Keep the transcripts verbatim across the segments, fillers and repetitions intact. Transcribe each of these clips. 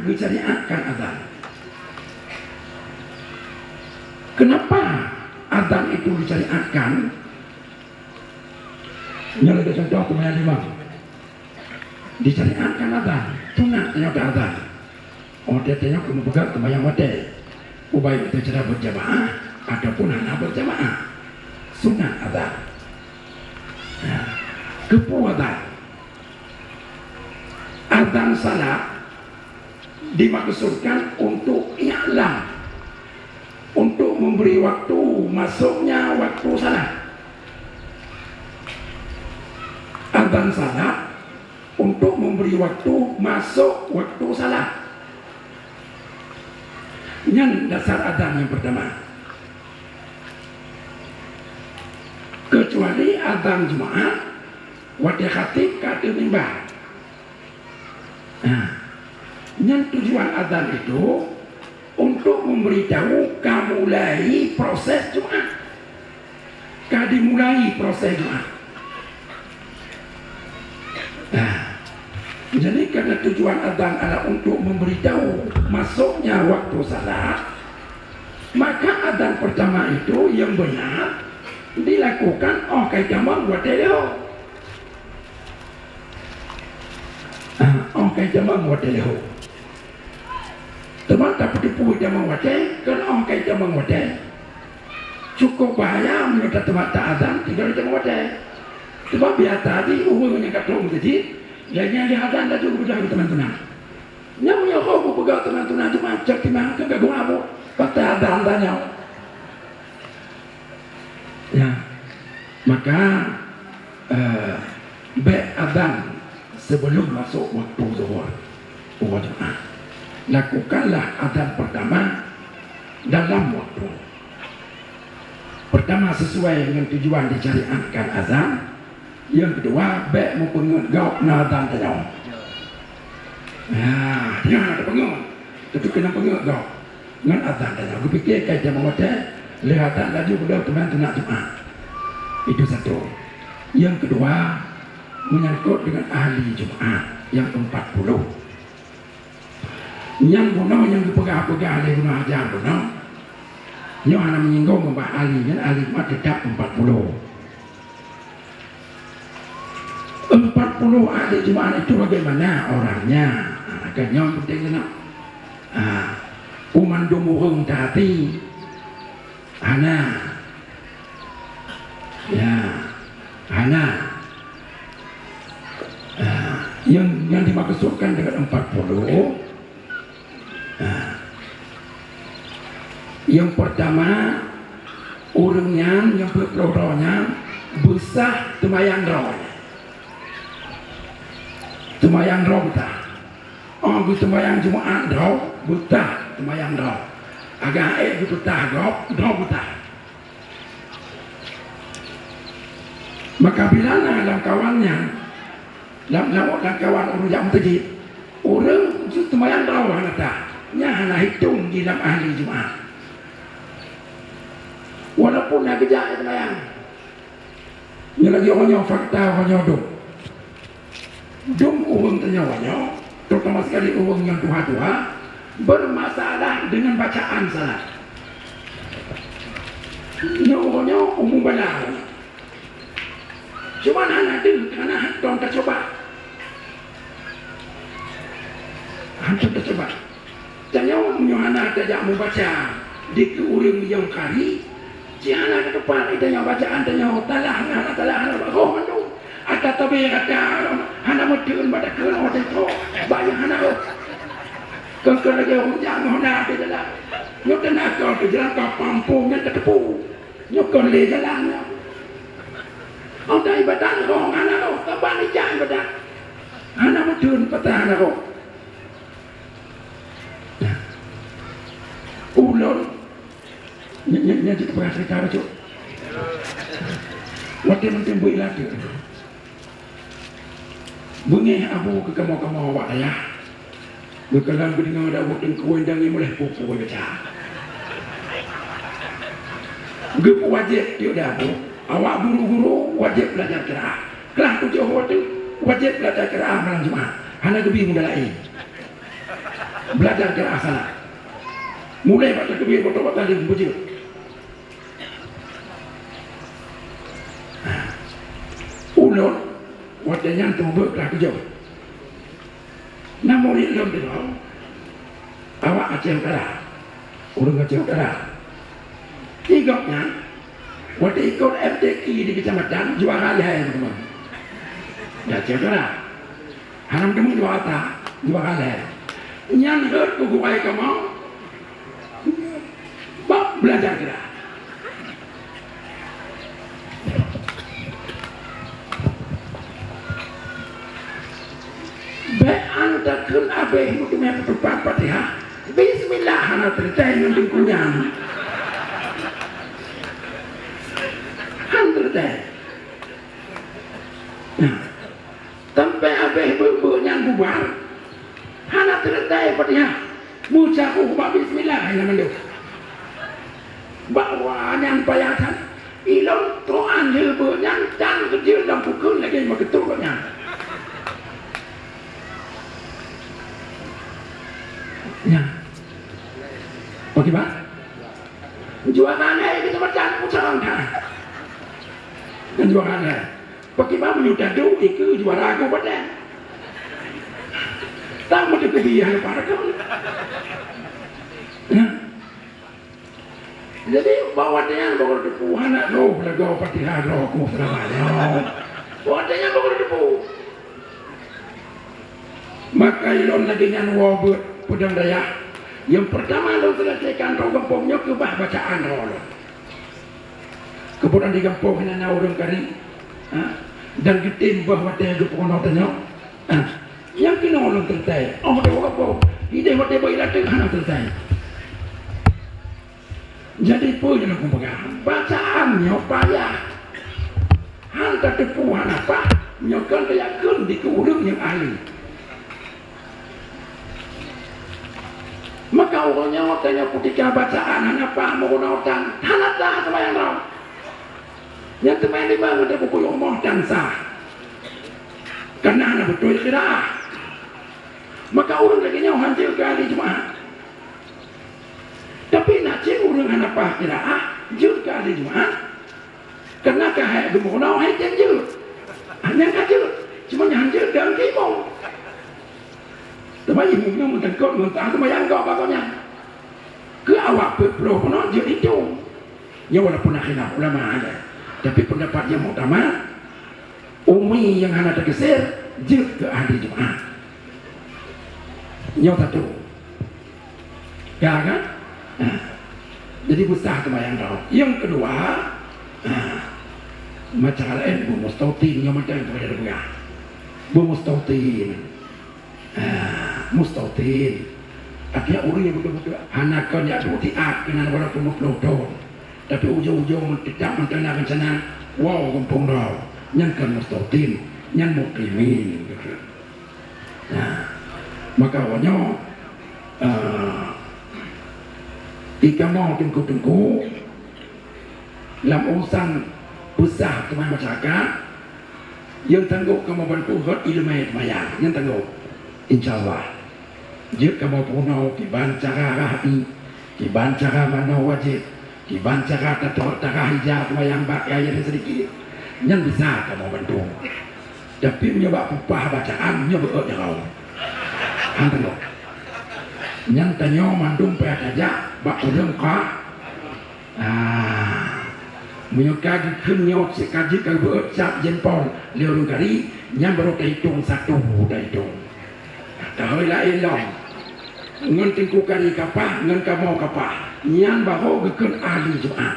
Geusyariatkan azan. Kenapa azan itu disyariatkan? Nyoe lagèe contoh teumanyong limong. Disyariatkan azan, sunat tanyoe azan. Watèe tanyoe keuneuk peugah teumanyong watèe. Baik itu secara berjamaah ataupun hana berjamaah. Sunat azan. Nah, keupeue azan? Azan salat dimaksudkan untuk i'lam, untuk memberi waktu masuknya waktu salat. Azan salat untuk memberi waktu masuk waktu salat. Nyan dasar azan nyang pertama. Kecuali azan Jumat, watèe khatib ka ateueh mimbar. Nah, nyan tujuan azan itu untuk memberitahu ka mulai proses Jumat. Ka dimulai proses Jumat. Nah, jadi karena tujuan azan adalah untuk memberitahu masuknya waktu salat, maka azan pertama itu yang benar dilakukan óh ka itamong watèe leuhô. Ah, óh ka itamong watèe leuhô. Teuma tapeuteupeue itamong watèe, kon óh ka itamong watèe. Cukup bahaya meunyoe tateumpat taazan tinggai itamong watèe. Sebab biasa jih ureueng nyang ka troh meuseujid, lheuh nyan lheuh azan laju geupeugah keu teuma tuna. Nyan meunyoe ho geupeugah teuma tuna cuma cok timang keu geuh abu, pat azan tanyoe. Ya. Maka, eh, bèk azan sebelum masuk waktu zuhur, uroe Jumat. Lakukanlah azan pertama dalam waktu. Pertama, sesuai dengan tujuan disyariatkan azan. Yang kedua, bèk meupeungeut gob na azan tanyoe. Nah, nyan na teupeungeut. Tapi keuneuk peungeut gob. Ngon azan tanyoe. Geupike ka itamong watèe, lheuh azan laju beudôh teuma tuna Jumat. Itu satu. Yang kedua, menyangkut dengan ahli Jumat yang empat puluh. Nyan bunoe nyang geupeugah-peugah lé Ibnu Hajar bunoe. Nyoe hana menyinggung bak ahli, nyan ahli Jumat tetap empat puluh. Empat puluh ahli Jumat itu bagaimana orangnya? Ha, kan nyoe penting sangat. Ha, u mandum ureueng taaté. Hana. Ya, hana. Ha, yang, yang dimaksudkan dengan empat puluh, ha, yang pertama, ureueng nyan nyang peuet ploh droe nyan beusah teumayang droe. Teumayang droe beusah. Óh geuteumayang Jumat droe, beusah teumayang droe. Agak ék geupeutah gob, droe beusah. Maka bila na lam kawan nyan, lam, lam, lam kawan ureueng jak meuseujid, ureueng jeuet teumayang droe hana tah, nyan hana hitong di lam ahli Jumat. Walaupun na geujak teumayang. Nyoe lagèe uroe nyoe fakta uroe nyoe dum. Dum ureueng tanyoe nyoe, terutama sekali ureueng nyang tuha-tuha, bermasalah dengan bacaan salat. Nyoe uroe nyoe umu bala. Cuma hana deuh, hana hantom tacoba. Hantom tacoba. Tanyoe meunyoe hana tajak mubaca dikeue ureueng nyang kari, ci hana teupat tanyoe bacaan tanyoe, talah hana, talah hana, roh mandum. Ata tabe ata hana meuteun bak takheun, oh, teuko, bak nyang hana roh. Keu-keu lagèe ureueng nyang hana teujalan. Nyoe teunaga teujalan ka pampông nyan tateupeue. Nyoe kon lé jalan nyoe. Oh, ta ibadat roh hana roh, taban ijak ibadat. Hana meuteun patah hana roh. Ulôn, nyan, nyan, nyan cit peugah cerita bacut. Watèe mantong beuilat. Beungèh Abu keu kamoe-kamoe awak ayah. Geukalon geudeungoe Daud Teungku Endang nyang meuleh peue-peue geucah. Geupeuwajéb tiep di Abu, awak guru-guru wajéb belajar qiraah. Kelas tujoh watèe wajéb belajar qiraah malam Jumat. Hana geubi muda laén. Belajar qiraah salah. Mulai bak takbir, bak takbir, bak takbir. Ulôn, watèe nyan teuma beuet keulah keujong. Na murit lôn keudroe, awak Aceh Utara, ureueng Aceh Utara. Di gobnyan, watèe ikot M T Q di kecamatan, juara lhèe teuma. Di Aceh Utara. Hana meuteumèe juara, juara lhèe. Nyan rhot keu gurèe kamoe bak belajar qiraah. Bèk an takheun abéh meuteumèe peutupat Fatihah, bismillah hana teureutèe ngon teungku nyan. Han teureutèe. Nah. Sampai abéh beuet-beuet nyan bubar, hana teureutèe Fatihah. Meucabuh bak bismillah, hana mandum. Bak wa nyan payah that. Ilôn toan lheueh beuet nyan tan keujeuet lam pukon lagèe meukeutôt nyan. Nyan. Oke, Pak? Juara nyan, kita macam, macam mana? Kan juara nyan. Pakriban meunyoe taduek dikeue juara gob watèe. Tan meuteupeue hana parak. Nah. Jadi, bak watèe nyan baru teupeue hana roh lagoe Fatihah roh ku seulama nyoe. Bak watèe nyan baru teupeue. Maka ilôn lagèe nyan woe beuet peudong dayah. Nyang peurtama lôn seuleusaikan droe gampông nyoe keubah bacaan droe lôn. Keubeutulan di gampông hana na ureueng kari, ha? Dan geutem bah watèe geupeurunoe tanyoe, ha? Nyang keunoe lôn teuntèe, oh, di gampông, idéh watèe bah ilateueng hana teuntèe. Jadi, peue nyang lôn peugah? Bacaan nyoe payah. Han tateupeue hana pat, nyoe kon tayakheun dikeue ureueng nyang ahli. Maka uroe nyoe tanyoe kutika bacaan hana pah meurunoe tan, hana sah seumayang droe. Nyang seumayang lima ngon buku rumoh tan sah. Karena hana beutôi qiraah. Maka ureueng lagèe nyoe han jeuet keu ahli Jumat. Tapi na cit ureueng hana pah qiraah, jeuet keu ahli Jumat. Karena ka hai geumeurunoe hai tem jeuet. Ah, nyan ka jeuet. Cuma nyan jeuet dan keu imum. Teuma imum nyoe meuteungkot meuntah seumayang gob bak gobnyan. Keu awak peuet ploh bunoe jeuet itong. Nyoe walaupun na khilaf ulama nyan. Tapi pendapat nyang muktamad, umi nyang hana teugeser jeuet keu ahli Jumat. Nyoe satu. Ya kan? Nah. Jadi beusah seumayang droe. Nyang keudua, nah, macam laén bu mustautin nyoe mantong payah teupeugah. Bu mustautin. Nah, mustautin. Artinya ureueng nyang beutôi-beutôi hana kon jak duek siat keunan walaupun dua ploh thon. Tapi ujong-ujong teutab mantong na reuncana woe gampông droe. Nyan kon mustautin, nyan muqimin. Nah, maka awak nyoe, eh, di kamoe teungku-teungku, lam urusan peusah teuma masyarakat, nyang tanggong kamoe bantu rot ileumèe seumayang, nyang tanggong. Insya Allah. Jeuet kamoe peurunoe kiban cara rahi, kiban cara manoe wajéb, kiban cara tatrok tarah ija seumayang bak kayèe sedikit. Nyan bisa kamoe bantu. Tapi meunyoe bak peupah bacaan, nyoe beuôt jaroe. Han teungoh. Nyan tanyoe mandum payah tajak bak ureueng ka. Ah. Meunyoe ka geukheun nyoe, ka jeuet ka beuôt cap jempol lé ureueng kari, nyan barô taitong satu taitong. Tahôi laén lom. Ngon teungku kari kapah, ngon kamoe kapah. Nyan barô geukheun ahli Jumat.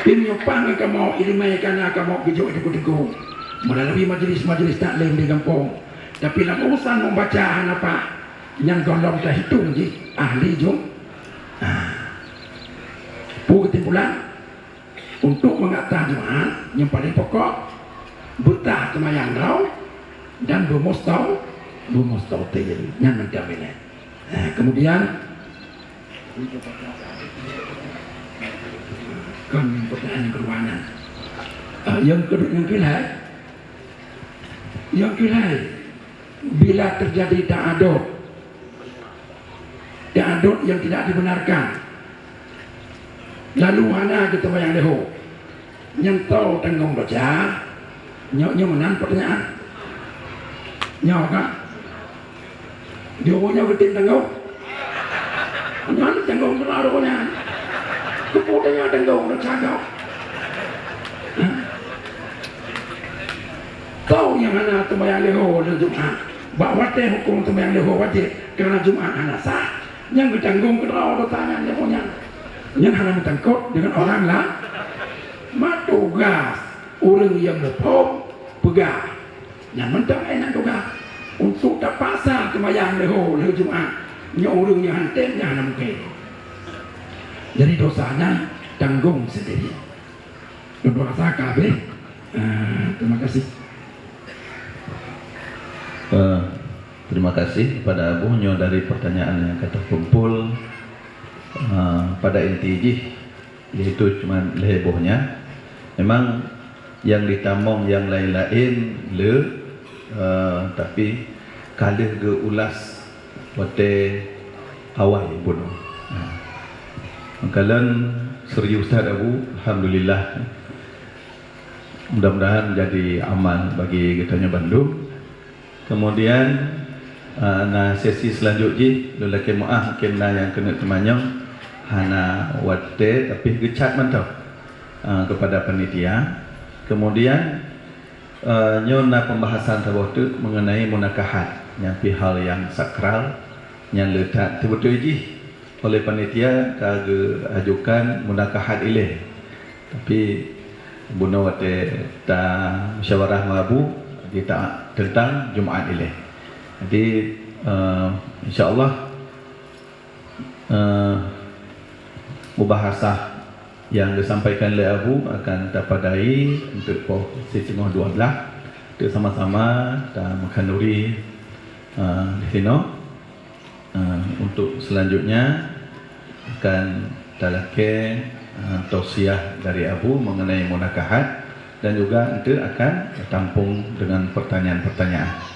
Pi meunyoe paih ngon kamoe, ileumèe ka na kamoe geujok di teungku-teungku meulalu majelis-majelis taklim di gampông. Tapi lam urusan membaca hana paih, nyan gohlom tahitung jih ahli Jum-, ah. Peue keusimpulan? Untuk mangat sah Jumat, nyang paleng pokok, beusah seumayang droe dan beumustau-, beumustautin. Nyan mantong ilèe. Ah, kemudian, Kon pertanyaan nyang keudua nyan. Ah, nyang keudua, nyang keulhèe, nyang keulhèe, bila terjadi ta'adud, Keadaan yang tidak dibenarkan. Lalu hana geuteumanyong leuho. Nyan toe tanggong desya. Nyoe, nyoe meunan pertanyaan. Nyoe kan? Di ureueng nyoe geutem tanggong. Nyan tanggong keudroe nyan. Keupeue tanyoe tanggong desya gob? Hah? Toe nyang hana teumanyong leuho lheueh Jumat. Bak watèe hukôm teumanyong leuho wajéb, karena Jumat hana sah. Nyang geutanggong keudroe dosa nyan leuho nyan. Nyan hana meuteungkot deungon orang la-, ma tugas ureueng nyang muphom peugah. Nyan mantong, eh, nyan tugas. Untuk tapaksa teumanyong leuho lheueh Jumat, nyoe ureueng nyang han tem, nyan hana mungken. Jadi dosa nyan tanggong sendiri. Lôn rasa ka habéh. Ah, terima kasih. Eh, terima kasih kepada Abu nyoe dari pertanyaan yang ka teukumpul, eh, pada inti jih, yaitu cuma lhèe boh nyan. Memang nyang ditamong nyang laén-laén le, eh, tapi ka lheueh geuulas watèe awai bunoe. Nah, meukalon serius that Abu, alhamdulillah. Mudah-mudahan jadi amal bagi geutanyoe bandum. Kemudian, ah, na sesi selanjut jih, lôn lakèe meu'ah mungkin na nyang keuneuk teumanyong, hana watèe, tapi geucat mantong, ah, kepada panitia. Kemudian, eh, nyoe na pembahasan saboh teuk mengenai munakahat, nyan pih hal nyang sakral, nyan le that teubeutôi jih oleh panitia ka geuajukan munakahat ilèe. Tapi bunoe watèe ta musyawarah ngon Abu, kita tentang Jumaat ilèe. Jadi, eh, insya Allah, eh, mubahasah nyang disampaikan lé Abu akan tapadai untuk poh siteungoh dua belas, untuk sama-sama tameukanuri, eh, di sinoe. Eh, untuk selanjutnya akan talakèe, eh, tausiah dari Abu mengenai munakahat. Dan juga nanti akan tampung dengan pertanyaan-pertanyaan.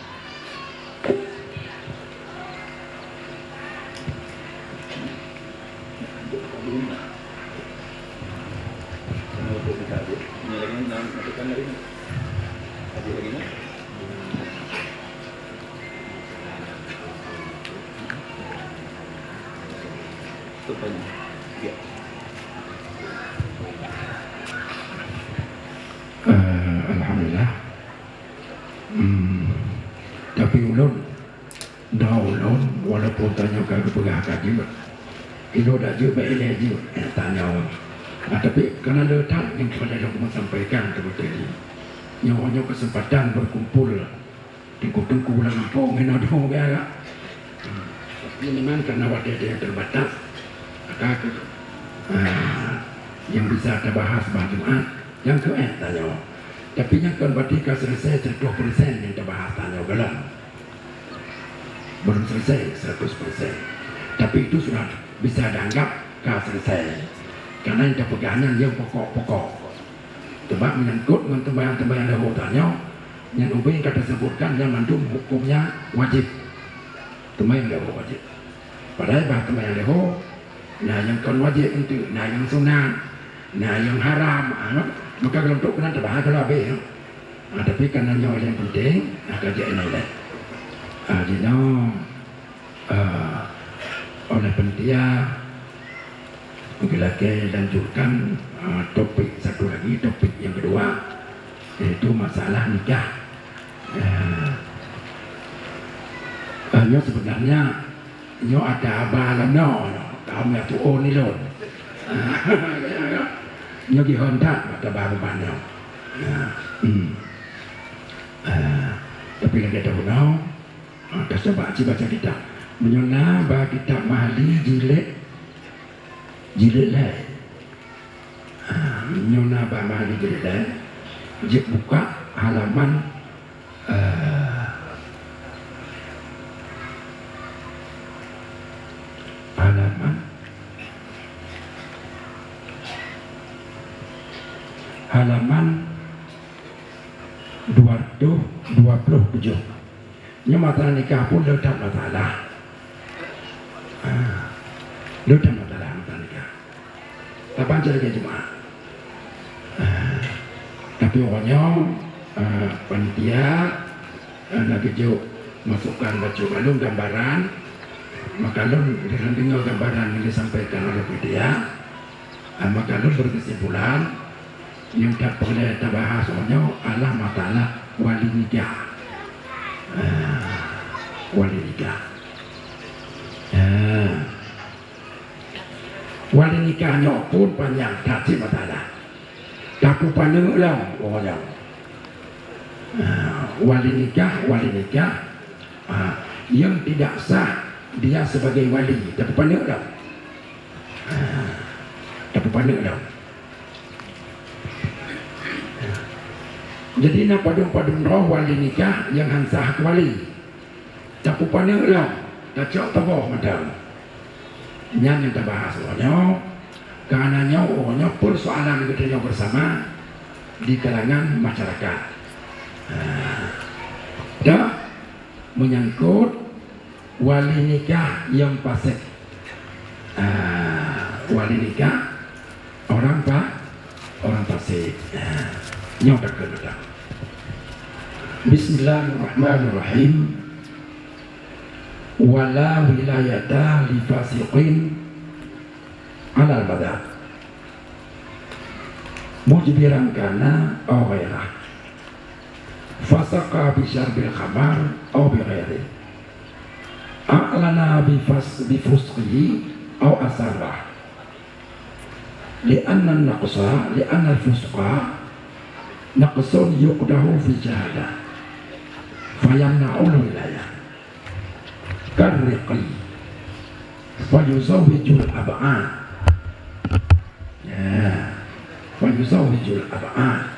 Eh, alhamdulillah. Hmm, tapi ulôn, droe ulôn, walaupun tanyoe ka geupeugah ka jeuet, ilôn dak jeuet bak ilèe jeuet, eh, tanyoe. Ah, tapi kana le that nyang peureulèe lôn sampaikan keu beutôi. Nyoe, nyoe keuseumpatan beukumpul teungku-teungku lam gampông, inoe deuh biasa. Tapi memang karena watèe nyang terbatas, maka, ah, nyang bisa tabahas bak Jumat, nyang keu ék tanyoe. Tapi nyan kon berarti ka selesai seratus persen nyang tabahas tanyoe, belum. Belum selesai seratus persen. Tapi itu sudah bisa dianggap ka selesai. Karena nyang tapeugah nyan nyang pokok-pokok. Sebab menyangkut ngon teumbayang-teumbayang leuho tanyoe, nyan ubé ka tasebutkan nyan mandum hukömnya wajéb. Teumbayang leuho wajéb. Padahai bah teumbayang leuho, na nyang kon wajéb eunteuk, na nyang sunat, na nyang haram, ah, maka gohlom trok keunan tabahas gohlom abéh, ya. Ah, tapi karena nyoe nyang penting, ah, ka jeuet ilèe. Ah, jinoe, eh, oleh panitia, geulakèe lanjutkan, eh, topik satu lagi, topik yang kedua, yaitu masalah nikah. Eh, eh, nyoe sebenarnya, nyoe ata haba lam noe, kaum nyang tu'on ilôn. Nyoe geuhon that ata haba rumoh nyoe. Eh, hmm. Eh, tapi lagèe tahu nyoe, ah, tacoba ci baca kitab. Meunyoe na bak kitab Mahalli jilid, jilid lhèe. Ah, meunyoe na bak Mahalli jilid lhèe, jeuet buka halaman, eh, halaman, halaman dua ratus dua puluh tujuh. Nyoe masalah nikah pun le that masalah. Ah, Lôn tameusalah masa nikah. Kapan cara nikah Jumaat? Ah, tapi uroe nyoe, ah, panitia, ah, na geujok masukan bacut lôn gambaran, maka lôn deungoe gambaran nyang disampaikan oleh panitia, ah, maka lôn berkesimpulan, nyang tapeureulée tabahas uroe nyoe adalah masalah wali nikah. Ah, wali nikah. Ah. Wali nikah nyoe pun panyang that cit masalah. Tapeupaneuk lom uroe nyoe. Ah, wali nikah, wali nikah, ah, yang tidak sah dia sebagai wali, tapeupaneuk lom. Ah, tapeupaneuk lom. Jadi na padum-padum droe wali nikah nyang han sah keu wali. Tapeupaneuk lom, tacok saboh mantong. Nyan nyang tabahas uroe nyoe, kareuna nyoe uroe nyoe persoalan geutanyoe bersama di kalangan masyarakat. Ha. Dah menyangkut wali nikah nyang fasik. Ah, wali nikah orang fa-, orang fasik. Ah, nyoe takheun dah. Bismillahirrahmanirrahim. Wala wilayata li fasiqin alal madhab. Mujbiran kana aw ghairah. Fasaqa bi syarbil khamar aw bi ghairih. A'lana bi fas-, bi fusqihi aw asarrah. Li'anna naqsa, li'anna fusqa naqsun yuqdahu fi syahadah. Fayamna'ul wilayah. Karriqi. Fayuzawwijul ab'ad. Ya. Fayuzawwijul ab'ad.